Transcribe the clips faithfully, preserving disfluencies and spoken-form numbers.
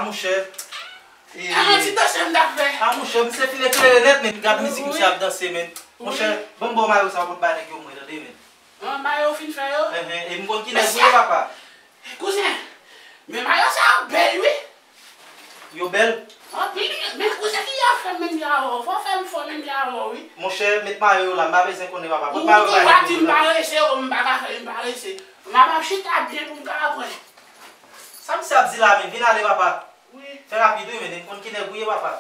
Monchè. E, an ti danse m t ap fè. A, monchè, misye fin eklere nèt, men gad mizik misye ap danse, men. Monchè, ban m ba w mayo sa w pot bay nèg yo mwen, tande, men. An, mayo w fin fè yo? Enhen, e m konn ki nèg ou ye, papa. Kouzen, men mayo sa yo bèl, wi. Yo bèl? Anpil, men kouzen ki jan fè m menm jan avè w? Fò w fè m fò menm jan avè w, wi. Monchè, met mayo yo la, m pa bezwen konnen, papa. Pot mayo bay nèg yo. Ou toujou ap di m parese, o, m pa ka fè, m parese. M ap ap chita byen pou m ka pran. Sa misye ap di la, men? Vin ale, papa. Wi. Fè rapid, wi, men, m konn ki nèg ou ye, papa.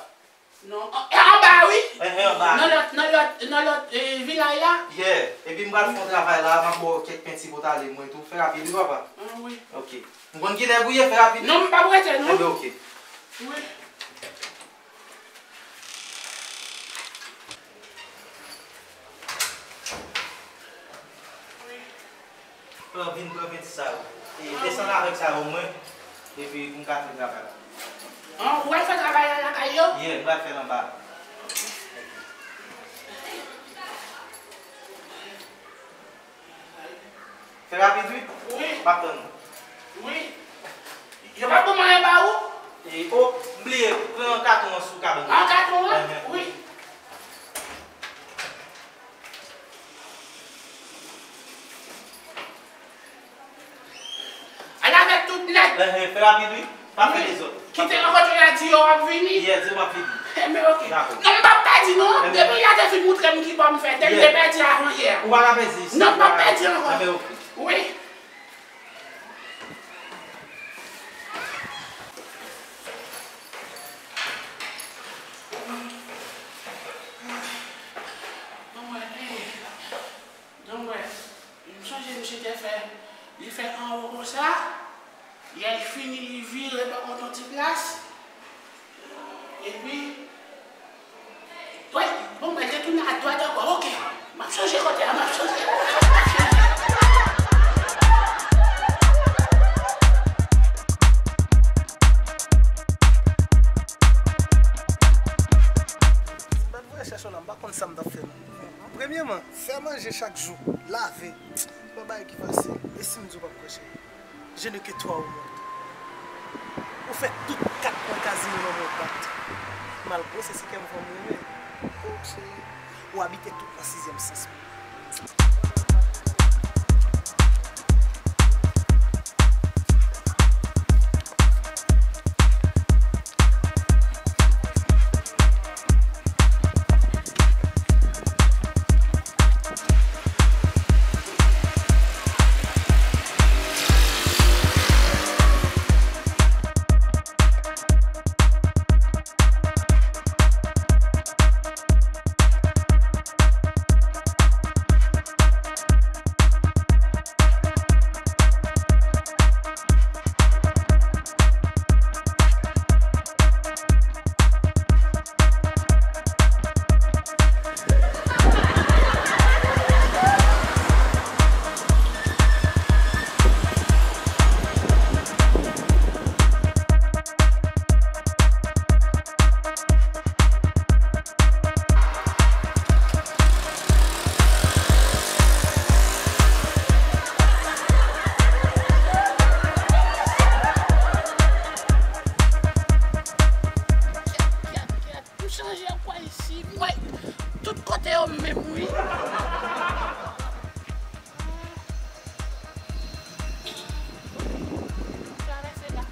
Non, e anba, wi. Enhen, anba. Nan lòt, nan lòt, nan lòt, e, vilaj la. Yeah. Epi m pral fè yon travay la, m ap ba w kèk penti pou w t ale, mwen tou. Fè rapid, wi, papa. An, wi. Ok. M konn ki nèg ou ye, fè rapid. Non, m p ap rete, non. Enben, ok. Wi. Wi. Pran, vin pran penti sa yo. E desann avèk sa yo mwen, epi pou m ka fè travay la. An, ou pral fè travay la lakay yo? Yeah, m pral fè l anba. Fè rapid, wi. Wi. M ap tann ou. Wi. Yo pa ban m anyen ba ou? E, o, m bliye, pran katon an sou kabann nan. An, katon an? Enhen. Wi. Al avèk tout nèt. Enhen, fè rapid, wi. Pa fè dezòd. Kite rankontre la, di yo w ap vini. Yeah, di yo m ap vini. Enben, ok. Dakò. Non, m p ap pèdi, non. Enben. Depi yè te fin moutre m ki bò m fè, te m te pèdi avan yè. Ou pa ka pèdi isit. Non, m p ap pèdi ankò. Enben, ok. Wi. Donk, mwen, eh, donk, mwen, m sonje misye te fè, li fè anwo konsa, lè l fini, li vire bò kote yon ti plas, epi, wi, bon, mwen te tounen adwat ankò, ok, m ap chanje kote a, m ap chanje, m ap chanje. M pa t voye chèche w la, m pa konn sa m t ap fè non. Premyèman, fè manje chak jou, lave, se pa bagay ki fasil. E si m di w pa m kwè, cheri? Je ne que toi au monde. Ou fè tout kat kwen kazino nan men w bat. Malgre se si kè m fè w m reve. Oh, cheri, ou abite tout nan sizyèm sans mwen. M chanje kwè isi, m kwè tout kote yo menm, wi. Travèse la.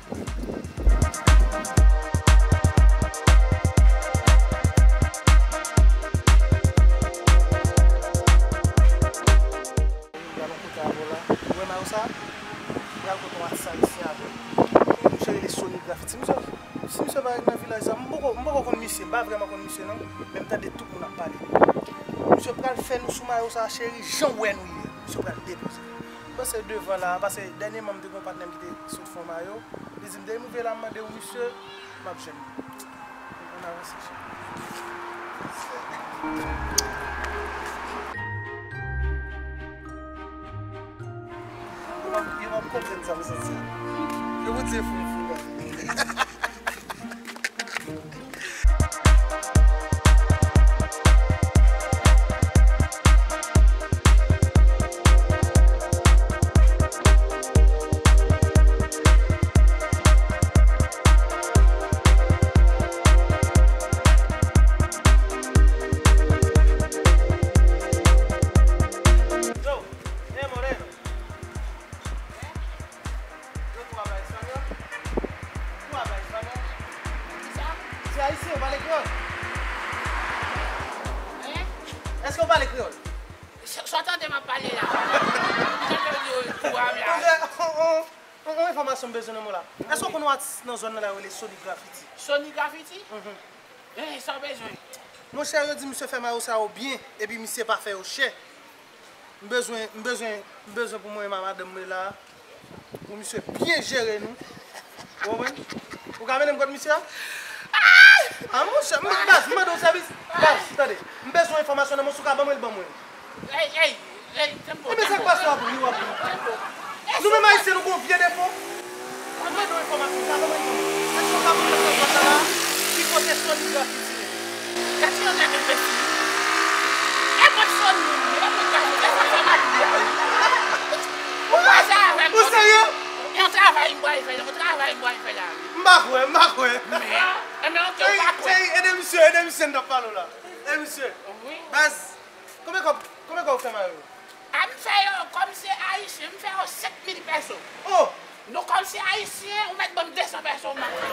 Gade yon kote avè w la. Ou wè mayo sa? Pral kote yon atis ayisyen avè l. Yon mouche rele Sonigrafi. Ti misye, ti misye parèt nan vilaj sa. M poko, m poko konn misye, m pa vrèman konn misye non. Men m tande tout moun ap pale. Misye pral fè nou sou mayo sa, cheri, jan w wè nou ye. Misye pral depoze. M panse devan la, paske dènyèman m te gen yon patnè m ki te sot fè yon mayo. Li di m, depi m rive la, m mande yon misye, m ap jwenn li. Ann avanse, cheri. Yo p ap, yo p ap konprann sa m santi a. Yo pou di e fou m fou la. Èske w pale kreyòl? Sa w tande m ap pale la? M tande w di w tou a bla. Yon, yon, yon, yon enfòmasyon m bezwen nan men w la. Èske w konn yon atis nan zòn nan la yo rele Sony Graffiti? Sony Graffiti? Mhm. Eh, sa w bezwen? Monchè, yo di misye fè mayo sa yo byen, epi misye pa fè yo chè. M bezwen, m bezwen, m bezwen pou mwen e madanm mwen la, pou misye byen jere nou. Ou konprann? Ou ka mennen m kot misye a? Ah, monchè, m, baz, m mande w sèvis. Baz, tande. M bezwen enfòmasyon nan men w, si w ka ban mwen l, ban mwen l. Ey, ey, ey, tempo, tempo. Ebyen, sa k pase w ap ri, w ap ri? Tempo. Nou menm Ayisyen, nou gon vye defo. Mwen mande w enfòmasyon, sa ban mwen enfòmasyon. Èske w ka ban mwen enfòmasyon sa la? Ki kote Sony Graffiti rete? Gad yon nèg enbesil. E mwen Sony, e mwen Graffiti, e sa fè m ap ri a. Ou kwaze avè m. Ou serye? Yon travay m pral fè, yon travay m pral fè la. M pa kwè, m pa kwè. Men, enben, ok, ou pa kwè. Ey, ey, ede misye, ede misye, n t ap pale w la. Ede misye. Wi. Baz, konbyen kòb, konbyen kòb ou fè mayo yo? A, m fè yo, kòm se Ayisyen, m fè yo senk mil pèso. Oh! Non, kòm se Ayisyen, ou mèt ban m de san pèso, m ap fè.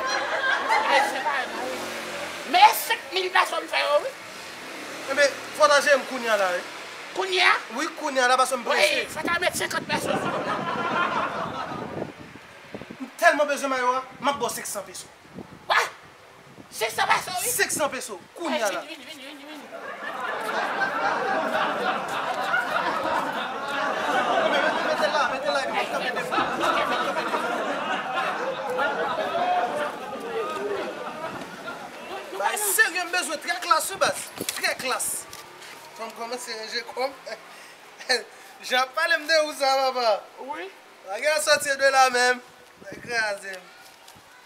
Ayisyen parèy mwen, wi. Men e senk mil pèso m fè yo, wi. Enben, fò w ta jere m kounye a la, wi. Kounye a? Wi, kounye a la, paske m prese. Wi, fò w ta met senkant pèso sou yo. M tèlman bezwen mayo a, m ap ba w senk san pèso. Wa! Senk san pèso, wi. Senk san pèso, kounye a la. Vini, vini, vini, vini, vini. Mete l la, mete l la, epi m ap kanpe devan. Bay serye, m bezwen trè klas, wi, baz. Trè klas. Fò m kòmanse ranje kò m. Jan ap pale m de ou sa, papa. Wi. Bagay la sòti de la menm. Sa kraze m.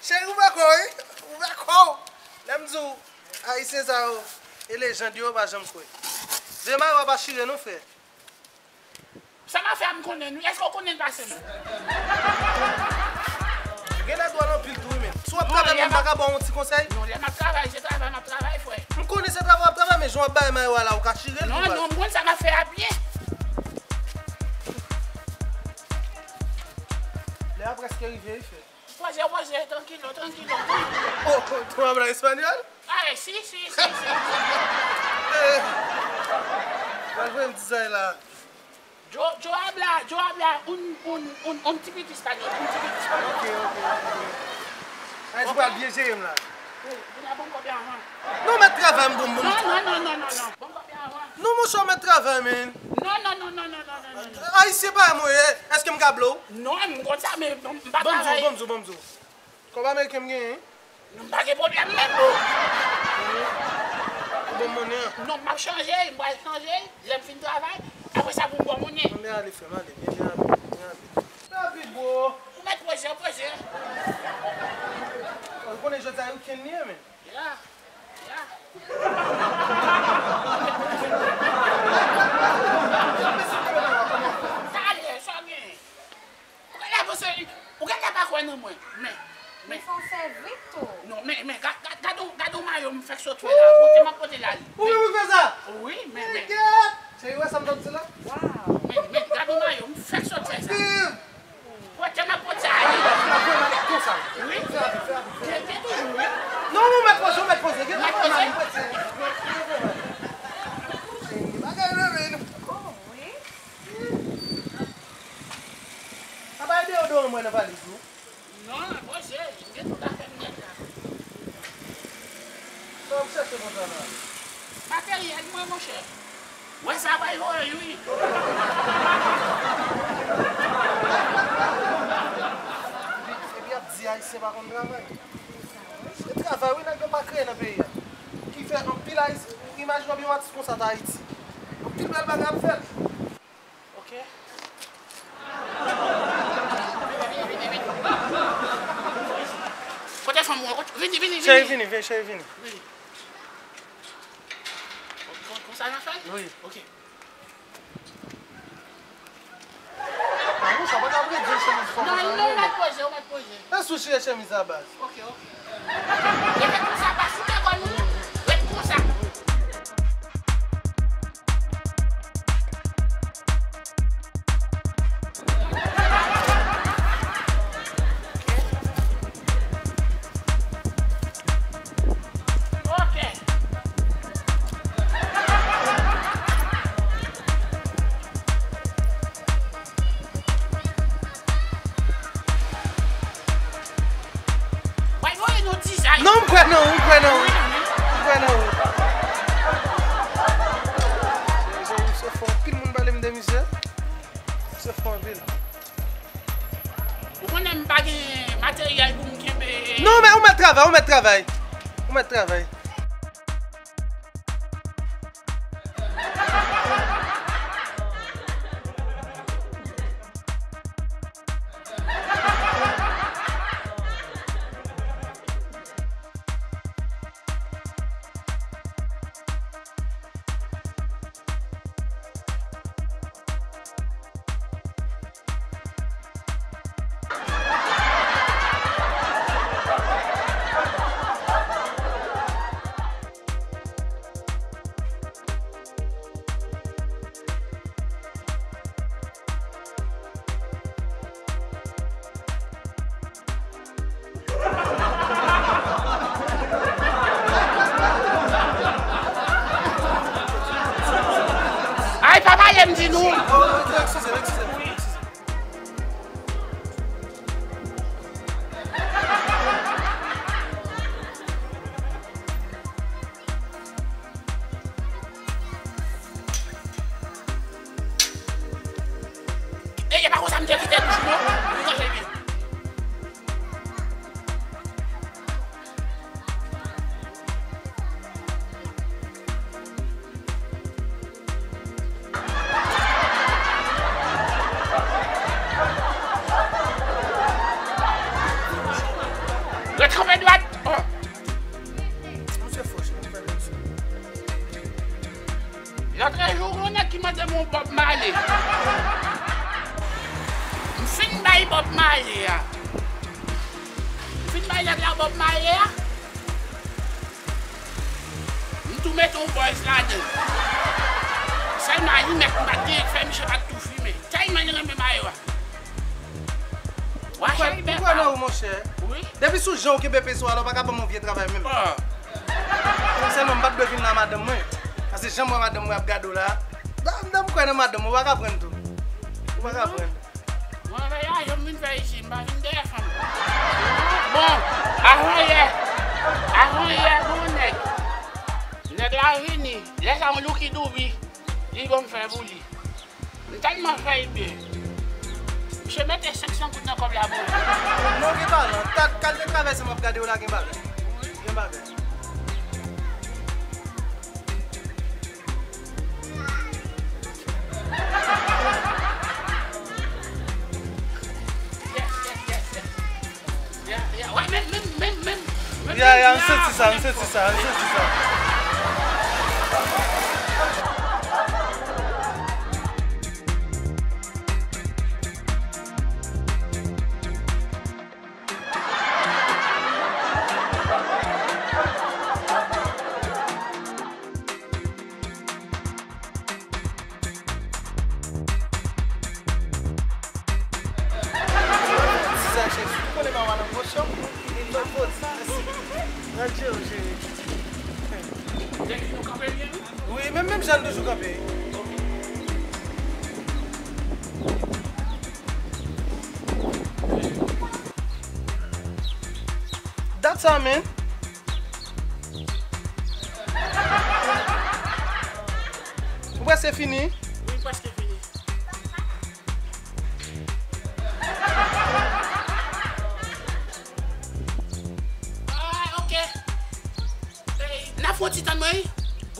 Cheri, ouvè kò w, wi. Ouvè kò w. Lè m di w, Ayisyen sa yo, e lejand yo, w pa janm kwè. Vye mayo a pa chire non, frè. Sa m ap fè a, m konnen, wi. Èske w konnen l pase m? Ou gen lè dwòl anpil tou, wi, men. Si w ap travay, m pa ka ba w yon ti konsèy? Non, lè m ap travay, se travay m ap travay, frè. M konnen se travay w ap travay, men jan w ap bay mayo a la, ou ka chire l tou, baz. Non, non, m konn sa m ap fè a byen. Lè a prèske rive, wi, frè. Poze, poze, trankilo, trankilo, trankilo. Oh, oh, tú hablas español? Ay, sí, sí, sí, sí. Eh, pral voye m ti zay la. Yo, yo habla, yo habla un, un, un, un tipito español, un tipito español. Ok, ok, ok. Ay, ou pral byen jere m la. Wi, ou la bon kòb la, han. Non, mèt travay m, bon, bon. Non, non, non, non, non, non. Bon kòb la, han. Non, monchè, mèt travay, man. Non, non, non. Ayisyen pa mwen, eh. Èske m ka blow? Non, m konn sa, men m pa travay. Ban m di w, ban m di w, ban m di w. Kòb ameriken m genyen. Non, m pa gen pwoblèm menm, non. Ou ban m monnen an? Non, m ap chanje, m pral chanje, lè m fin travay, apre sa pou m ba w monnen. Anben ale, frè m, ale, byen, byen ale, byen ale. Rapid, bro. Ou mèt poze, poze. Ou konnen jodi a weekend li ye, men. Ya, ya. Sa ale, sa gen. Ou genlè panse, ou genlè pa kwè nan mwen. Men, men. Li fè w sèvi tou. Non, men, men, ga-, ga-, gade yon, gade yon mayo m fèk sot fè la. Pote m ap pote l ale. Ou menm ou fè sa? Wi, men, men. Cheri, wè sa m t ap di la? Waw. Men, men, gade yon mayo m fèk sot fè sa. Pote m ap pote sa ale. Wi. Gen, gen toujou, wi. Non, ou mèt poze, ou mèt poze. Gen mèt poze. Cheri, bagay renmen nou. Oh, wi. Pa bay deyodoran mwen nan valiz ou. Non, poze, m gen tout afè m nèt la. Sa w ap chèche konsa la? Materyèl mwen, monchè. Wè sa bay woy, wi. Epi, epi y ap di Ayisyen pa konn travay. Se travay, wi, nèg yo pa kreye nan peyi a. Ki fè anpil Ayisyen, imajine w yon atis konsa t Ayiti. Anpil bèl bagay ap fèt. Ok. Vini, vini, vini, vini. Kote fanm ou an? Kote? Vini, vini, vini. Cheri, vini, vini, cheri, vini. Vini. Kon, kon, konsa n a fè l? Wi. Ok. Ah, non, sa pa ta vle di chemiz fò konsa, non. Non, non, ou mèt poze, ou mèt poze. Èske ou chire chemiz la, baz? Ok, ok. Rete konsa, pa fout ankò nou. Ret konsa. Ok. Non, ou kwè nan ou. Ou kwè nan ou. Mezanmi, misye fò anpil, moun pale m de misye. Misye fò anpil. Ou konnen m pa gen materyèl pou m kenbe. Non, men ou mèt travay, ou mèt travay. Ou mèt travay. Ay, pa pale m di nou. Oh, eskize m, eskize m, eskize m. E, e pa konsa m te kite bouch ou non. Ou kòche byen. Ret kanpe dwat. Oh. Misye fò, cheri, fè misye. Lòtrejou, gen yon nèg ki mande m yon Bob Marley. M fin bay Bob Marley a. M fin bay nèg la Bob Marley a. M tou mete yon buzz ladan l. Sèlman alimèt m pa t genyen k fè misye pa t tou fimen. Tèlman li renmen mayo a. Wa cheri bèk pa. Ou kwè nan ou, monchè? Wi. Depi sou jan ou kenbe peso a la, ou pa ka ban m yon vye travay menm. Oh. Sèlman m pa t dwe vin la madanm mwen. Paske jan m wè madanm mwen ap gade w la. Dan, dan m kwè nan madanm mwen, ou pa ka pran tou. Ou pa ka pran. Mwen veye ajan m vin fè isi, m pa vin dèyè fanm. Bon, avan yè, avan yè, bon nèg. Nèg la vini, lè sa yon louki doubi, li ban m fè pou li. M tèlman fè l byen. Misye mete senk san goud nan kòb la pou mwen. Non, gen balan. Kat kalite travèse m ap gade w la, gen bagay. Gen bagay. Yeah, yeah, yeah, yeah. Yeah, yeah. Wè, men, men, men, men, men, yeah, yeah, m santi sa, m santi sa, m santi sa. Ti sa chèf, ou konnen pa w nan pòch yo, li fè fòs. Radyo, cheri. Wi, menm, menm jan l toujou kanpe. Dat sa, men. Ou prèske fini? Wi, prèske fini. Ah, ok. Ey, n ap fè yon ti tann mwen, wi.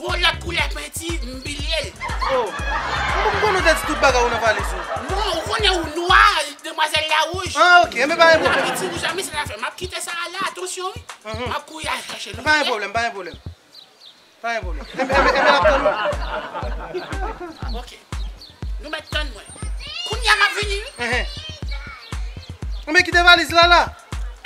Gon lòt koulè penti, m bliye l. Oh. M konn ou te di tout bagay ou nan valiz ou. Non, ou konnen ou nwa, demwazèl la wouj. Ah, ok. Enben, pa gen pwoblèm. N ap fè ti wouj la, men se n ap fè. M ap kite sa a la, atansyon, wi. Mhm. M ap kouri al chache l. Pa gen pwoblèm, pa gen pwoblèm. Pa gen pwoblèm. Enben, enben, enben, n ap tann ou. Ok. Nou mèt tann mwen. Kounye a m ap vini, wi. Enhen. Enben, kite valiz la, la.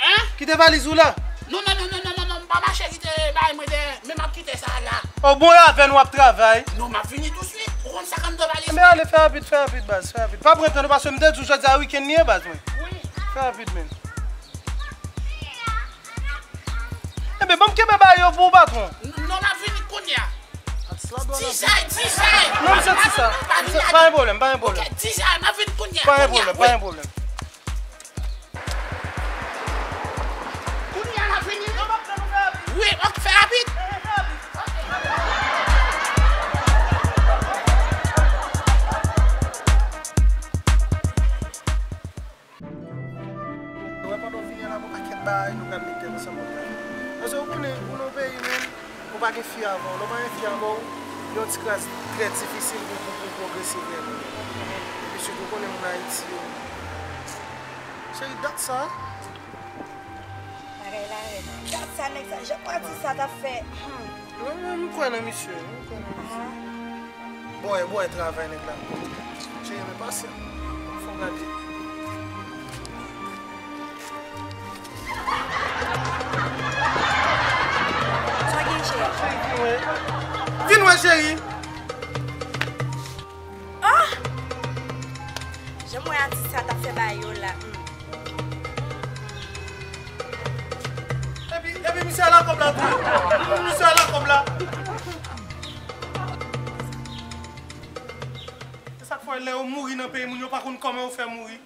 Hein? Kite valiz ou la. Non, non, non, non, non, non, m pa mache kite bagay mwen dèyè, men m ap kite sa la. Oh, bon, e avè n w ap travay. Non, m ap vini touswit. Ou konn sa k anndan valiz mwen? Enben, ale, fè rapid, fè rapid, baz, fè rapid. Pa pran tan, non, paske m te di w jodi a wikenn li ye, baz mwen. Wi. Fè rapid, men. Enben, ban m kenbe bagay yo pou ou, patwon. N-, non, m ap vini kounye a. Dizay, dizay. Non, m santi sa. Pa gen pwoblèm, pa gen pwoblèm. Ok, dizay, m ap vin kounye a, kounye a, wi. Pa gen pwoblèm, pa gen pwoblèm. Kounye a, m ap vini, wi. Non, m ap tann ou, bèbi. Pandan w vini la, gon pakèt bagay nou pral mete ansanm pou travay. Paske ou konnen, ou nan peyi menm, ou pa gen fi avè w. Lè w pa gen fi avè w, li yon ti kras trè difisil pou, pou, pou pwogrese vrèman. Epi sitou, ou konnen moun Ayiti yo. Cheri, dat sa. Bagay la rèd. Dat sa, nèg sa, jan pati sa t ap fè. Hmm. Non, non, m kwè nan misye, m kwè nan misye. Bòy, bòy travay nèg la. Cheri, men pase. Fò m gade. Sa gen, cheri? Vin wè, cheri. Ah! Jan m wè atis sa t ap fè bagay yo la. Hmm. Epi, epi misye ala kòb la tou. Misye ala kòb la. Se sa k fè lè yo mouri nan peyi moun, yo pa konn kòman yo fè mouri.